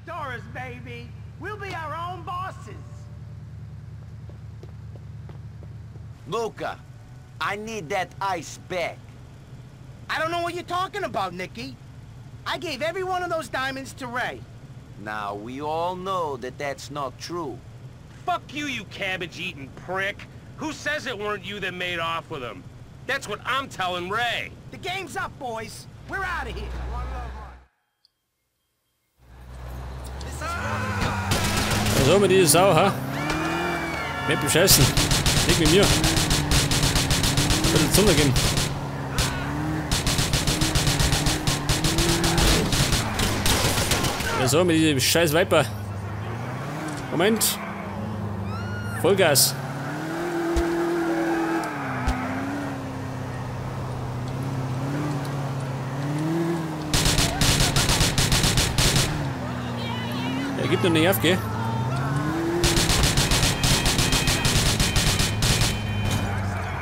Venturas, baby. We'll be our own bosses. Luca, I need that ice back. I don't know what you're talking about, Nicky. I gave every one of those diamonds to Ray. Now, we all know that that's not true. Fuck you, you cabbage-eating prick. Who says it weren't you that made off with them? That's what I'm telling Ray. The game's up, boys. We're out of here. So, mit dieser Sau, ha? Nicht bescheißen. Nicht mit mir. Ein bisschen Zunder geben. Ja, so, mit diesem scheiß Viper. Moment. Vollgas. Er gibt noch nicht auf, gell?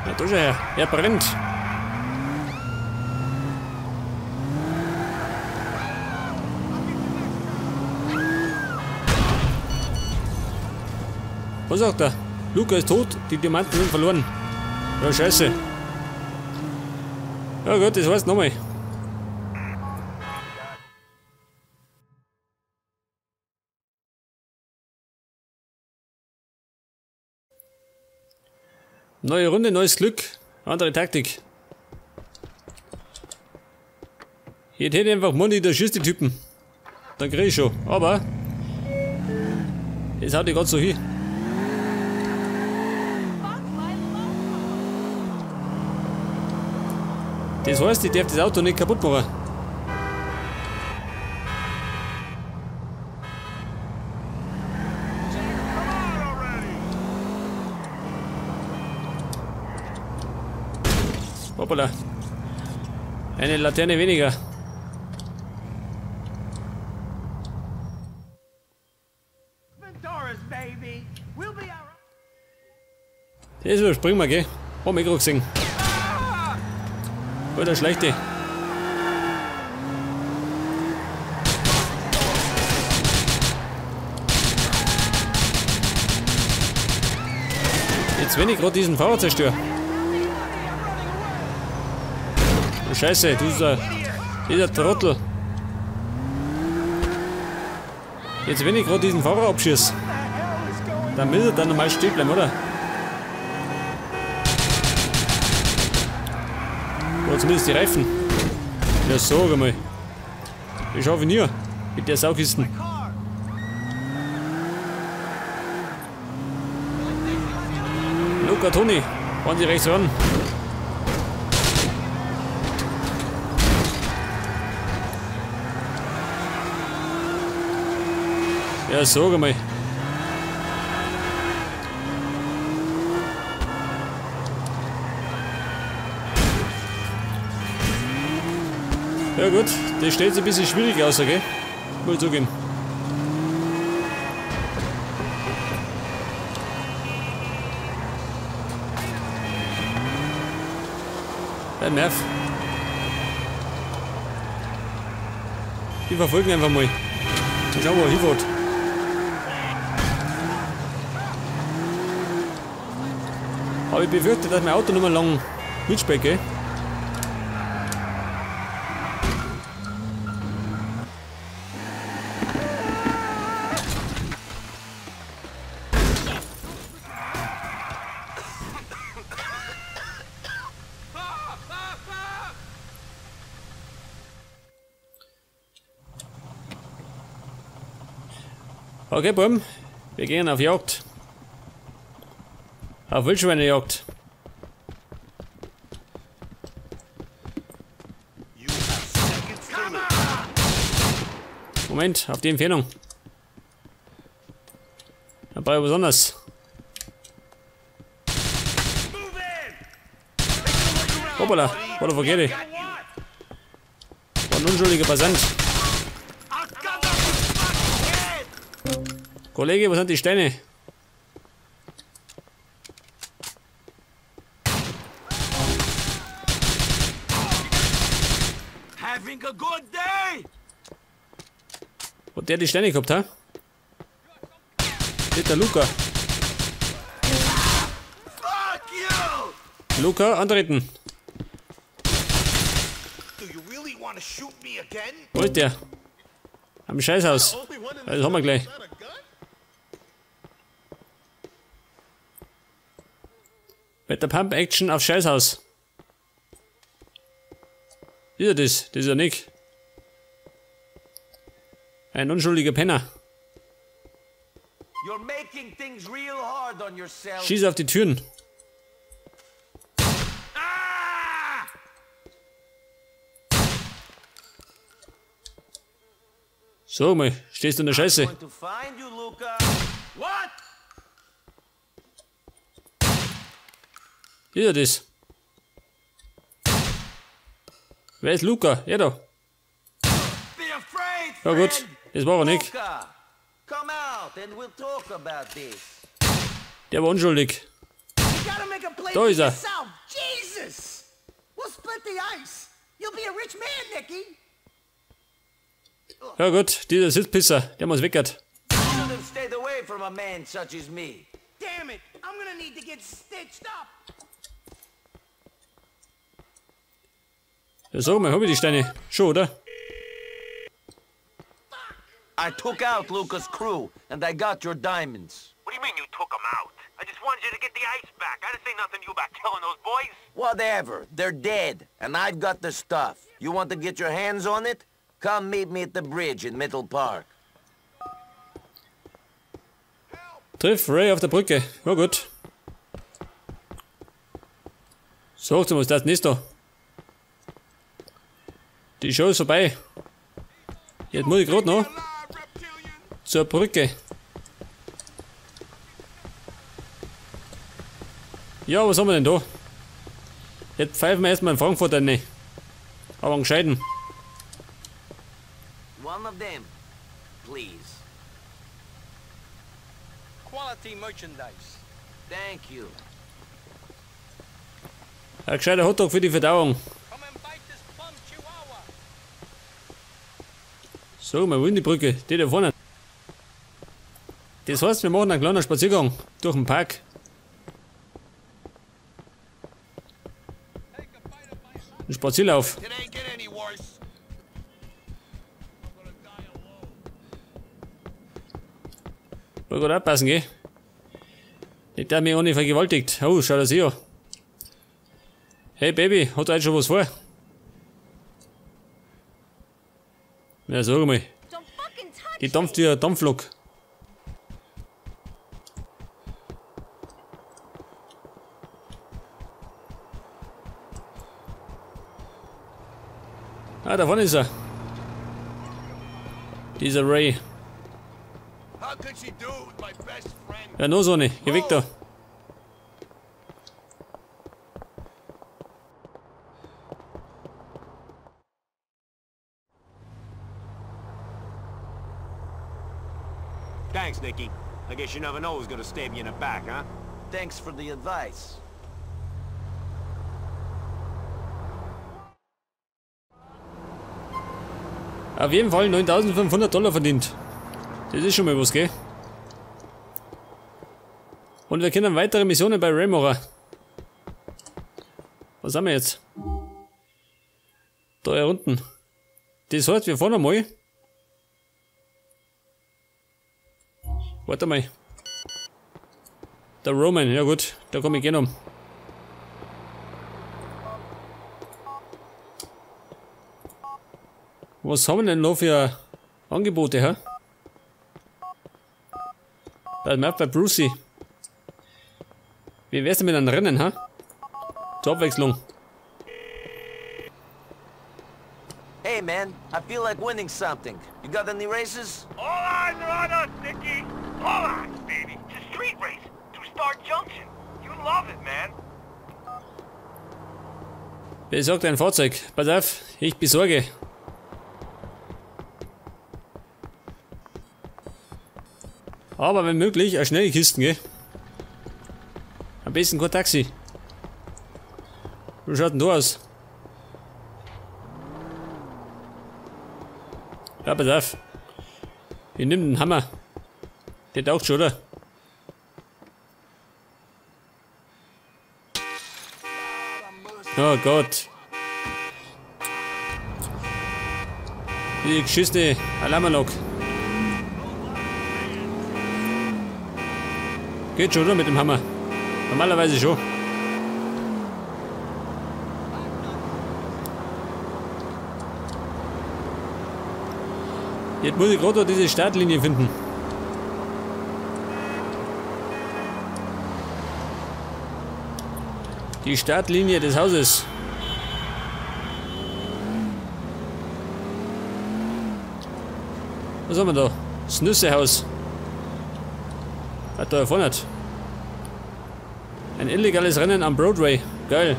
Ja, da schon her. Er brennt. Was sagt er? Luca ist tot, die Diamanten sind verloren. Ja, scheiße. Ja gut, das war's nochmal. Neue Runde, neues Glück. Andere Taktik. Hier hätte ich einfach Money, da schießt die Typen. Dann krieg ich schon. Aber das haut ich grad so hin. Das heißt, ich darf das Auto nicht kaputt machen. Hoppala. Eine Laterne weniger. Das überspringen wir, gell? Haben wir gerade gesehen. Alter, schlechte. Jetzt, wenn ich gerade diesen Fahrer zerstöre. Oh, Scheiße, du bist dieser Trottel. Jetzt, wenn ich gerade diesen Fahrer abschieße, dann muss er dann normal stehen bleiben, oder? Oder zumindest die Reifen. Ja, sag einmal. Ich schaffe nie mit der Saukisten. Luca, Toni, fahren Sie rechts ran. Ja, sag einmal. Ja gut, das steht jetzt ein bisschen schwierig aus, okay? Muss ich zugeben. Der Nerv. Die verfolgen einfach mal. Mal schauen, wo er hinfährt. Aber ich befürchte, dass mein Auto nicht mehr lang mitspielt, gell? Okay, Buben, wir gehen auf Jagd. Auf Wildschweinejagd. Moment, auf die Entfernung. Da brauche ich besonders. Hoppala, war doch verkehrt. War ein unschuldiger Passant. Kollege, wo sind die Steine? Having a good day. Wo der die Steine gehabt, ha? Nicht der Luca. Luca, antreten. Wo ist der? Am Scheißhaus. Das haben wir gleich. Mit der Pump Action auf Scheißhaus. Ist er das? Das ist ja Nick. Ein unschuldiger Penner. Schieß auf die Türen. So mal, stehst du in der Scheiße. Ist er das? Wer ist Luca? Er da. Ja gut, das war er nicht. Der war unschuldig. Da ist er. Ja gut, dieser Sitzpisser, der muss weg. Ja, sag mal, hab ich die Steine? Schon, oder? I took out Luca's crew and I got your diamonds. What do you mean you took them out? I just wanted you to get the ice back. I didn't say nothing to you about killing those boys. Whatever. They're dead and I've got the stuff. You want to get your hands on it? Come meet me at the bridge in Middle Park. Triff Ray auf der Brücke. Ja gut. So, du musst das nicht da. Die Show ist vorbei. Jetzt muss ich gerade noch zur Brücke. Ja, was haben wir denn da? Jetzt pfeifen wir erstmal in Frankfurt rein. Aber einen gescheiten. One of them, please. Quality merchandise. Thank you. Ein gescheiter Hotdog für die Verdauung. So, wir wollen die Brücke, die da vorne. Das heißt, wir machen einen kleinen Spaziergang durch den Park. Ein Spazierlauf. Mal gut aufpassen, gell? Nicht, der mich auch nicht vergewaltigt. Oh, schau das hier an. Hey Baby, hat heute schon was vor? Ja, sag mal. Die dampft wie ein Dampflok. Ah, da vorne ist er. Dieser Ray. Ja, nur so eine. Geh weg da. Thanks, Nicky. I guess you never know who's gonna stab you in the back, huh? Thanks for the advice. Auf jeden Fall $9.500 verdient. Das ist schon mal was, gell? Und wir können weitere Missionen bei Ray machen. Was haben wir jetzt? Da hier unten. Das heißt, wir fahren einmal. Warte mal. Der Roman, ja gut, da komme ich gerne um. Was haben wir denn noch für Angebote, hä? Bei Brucey. Wie wär's denn mit einem Rennen, hä? Zur Abwechslung. Hey man, I feel like winning something. You got any races? All eyes are on us, Nicky. All eyes, baby. It's a street race to Star Junction. You love it, man. Besorgt ein Fahrzeug. Pass auf, ich besorge. Aber wenn möglich, eine schnelle Kisten, gell? Am besten kein Taxi. Wie schaut denn da aus? Ja, pass auf. Ich nehm den Hammer. Der taucht schon, oder? Oh Gott. Die geschissene Alarmanlage. Geht schon, oder? Mit dem Hammer. Normalerweise schon. Jetzt muss ich gerade noch diese Startlinie finden. Die Startlinie des Hauses. Was haben wir da? Das Nüssehaus. Hat da erfahren hat. Ein illegales Rennen am Broadway. Geil.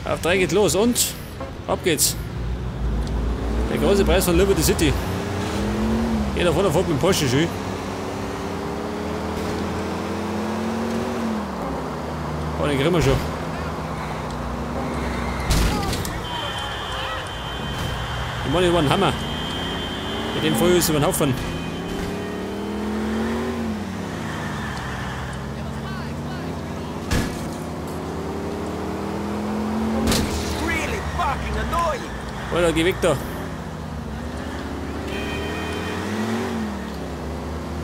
Auf 3 geht los und ab geht's. Der große Preis von Liberty City. Jeder vorne fährt mit dem Porsche schön. Oh, den kriegen wir schon. Ich meine, ich war ein Hammer. Mit dem Feuer ist über den Haufen. Alter, geh weg da.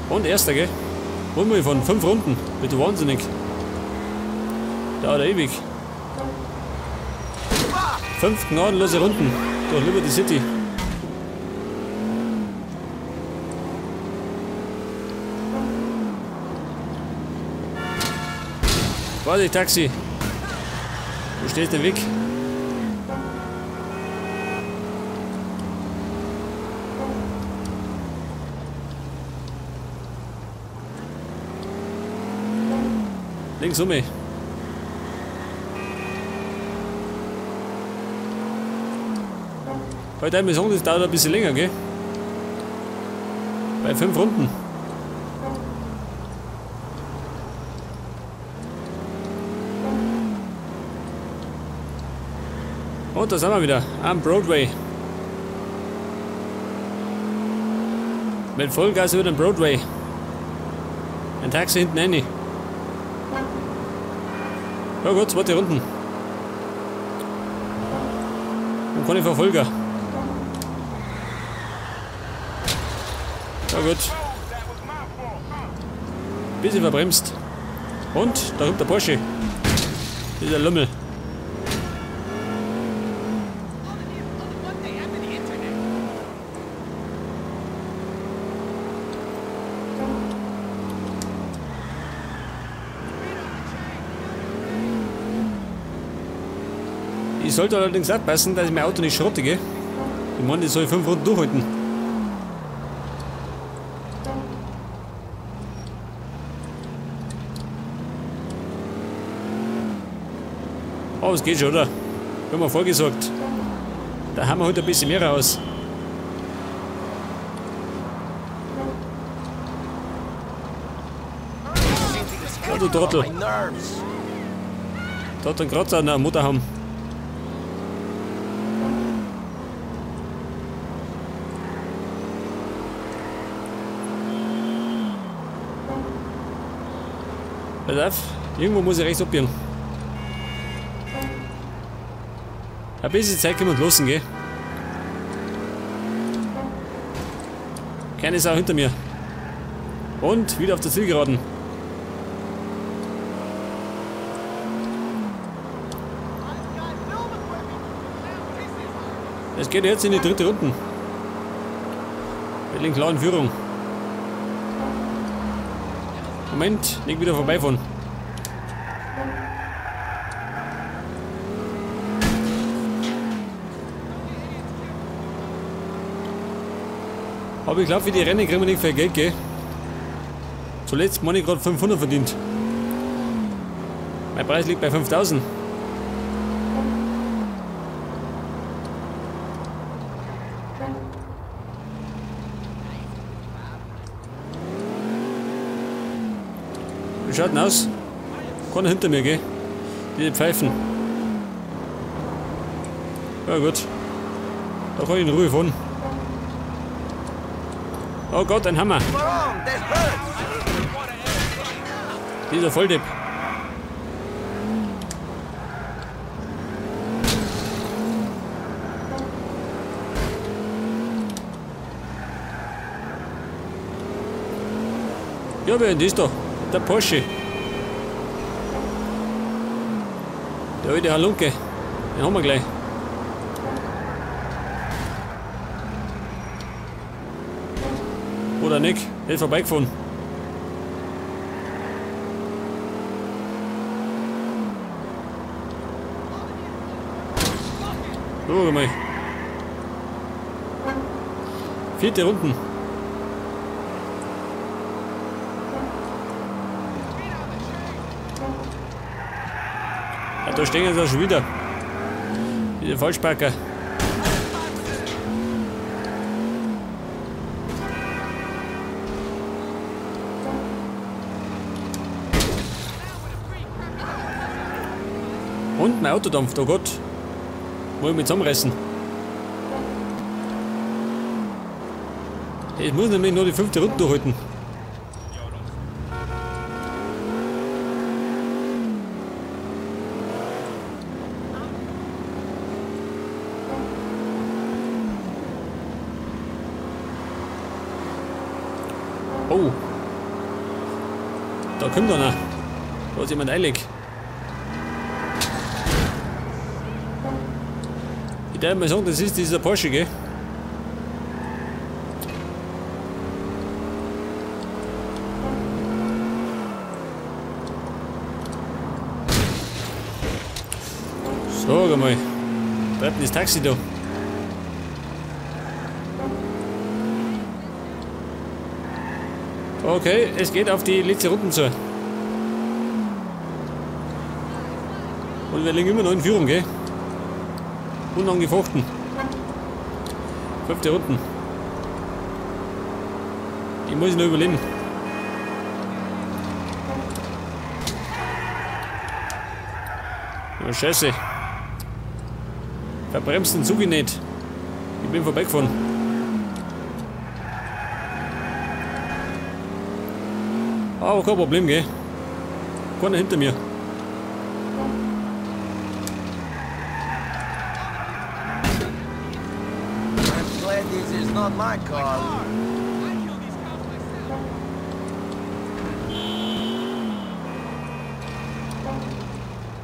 Und erster, gell? Wollen wir von 5 Runden. Bitte wahnsinnig. Dauert ewig. 5 gnadenlose Runden durch Liberty City. Vorsicht, Taxi. Du stehst im Weg. Links um mich. Heute haben wir sagen, das dauert ein bisschen länger, gell? Bei 5 Runden. Und da sind wir wieder am Broadway. Mit Vollgas über den Broadway. Ein Taxi hinten rein. Ja gut, zweite Runden. Und keine Verfolger. Ja gut. Bisschen verbremst. Und da kommt der Porsche. Dieser Lümmel. Ich sollte allerdings aufpassen, dass ich mein Auto nicht schrotte, gell? Ich meine, ich soll 5 Runden durchhalten. Oh, es geht schon, oder? Haben wir vorgesorgt. Da haben wir heute ein bisschen mehr raus. Oh, du Trottel. Da hat einen Kratzer an der Motorhaube. Pass auf, irgendwo muss ich rechts abbiegen. Ein bisschen Zeit können wir losen, gell? Keine Sau hinter mir. Und wieder auf der Zielgeraden. Es geht jetzt in die dritte Runde. Mit den klaren Führung. Moment, nicht wieder vorbeifahren. Aber ich glaube, für die Rennen kriegen wir nicht viel Geld, gell? Zuletzt meine ich gerade 500 verdient. Mein Preis liegt bei 5000. Wie schaut denn aus? Keiner hinter mir, gell? Die Pfeifen. Ja gut. Da kann ich in Ruhe fahren. Oh Gott, ein Hammer. Dieser Volldepp. Ja, wer ist das da? Der Porsche. Der alte Halunke. Den haben wir gleich. Oder nicht? Der ist vorbeigefahren. Schau mal. 4. Runden. Ja, da stehen sie auch schon wieder. Diese Falschparker. Und mein Auto dampft, oh Gott. Muss ich mich zusammenreißen. Ich muss nämlich nur die 5. Runde durchhalten. Oh. Da kommt einer. Da hat jemand eilig. Ich darf mal sagen, das ist dieser Porsche, gell? Sag mal. Bleibt denn das Taxi da? Okay, es geht auf die letzte Runde zu. Und wir liegen immer noch in Führung, gell? Unangefochten. 5. Runden. Die muss ich noch überleben. Oh, Scheiße. Verbremst den Zug nicht. Ich bin vorbeigefahren. Aber kein Problem, gell? Keiner hinter mir. I'm glad this is not my car.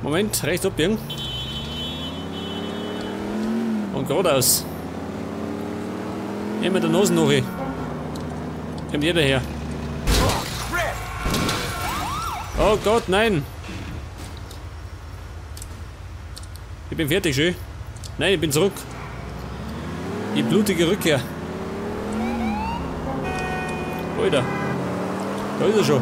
Moment, rechts abbiegen. Und geradeaus. Immer der Nase nach. Kommt jeder her. Oh Gott, nein! Ich bin fertig, schön. Nein, ich bin zurück. Die blutige Rückkehr. Alter. Da ist er schon.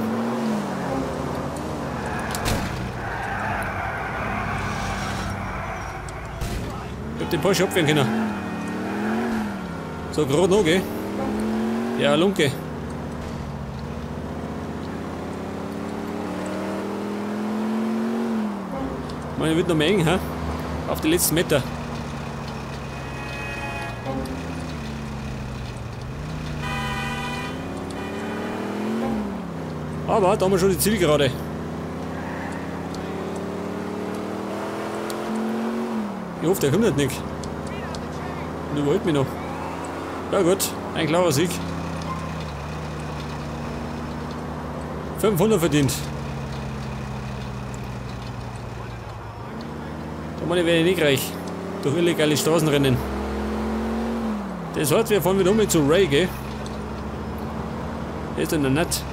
Ich hab den Porsche abwehren können. So, gerade noch, gell? Ja, Lunke. Man wird noch mehr eng, hä? Auf die letzten Meter. Aber da haben wir schon die Zielgerade. Ich hoffe, der kommt nicht. Und überholt mich noch. Ja gut, ein klarer Sieg. 500 verdient. Da werde ich nicht reich. Durch illegale Straßenrennen. Das heißt, wir fahren wieder um zu Ray, gell? Ist denn noch nicht.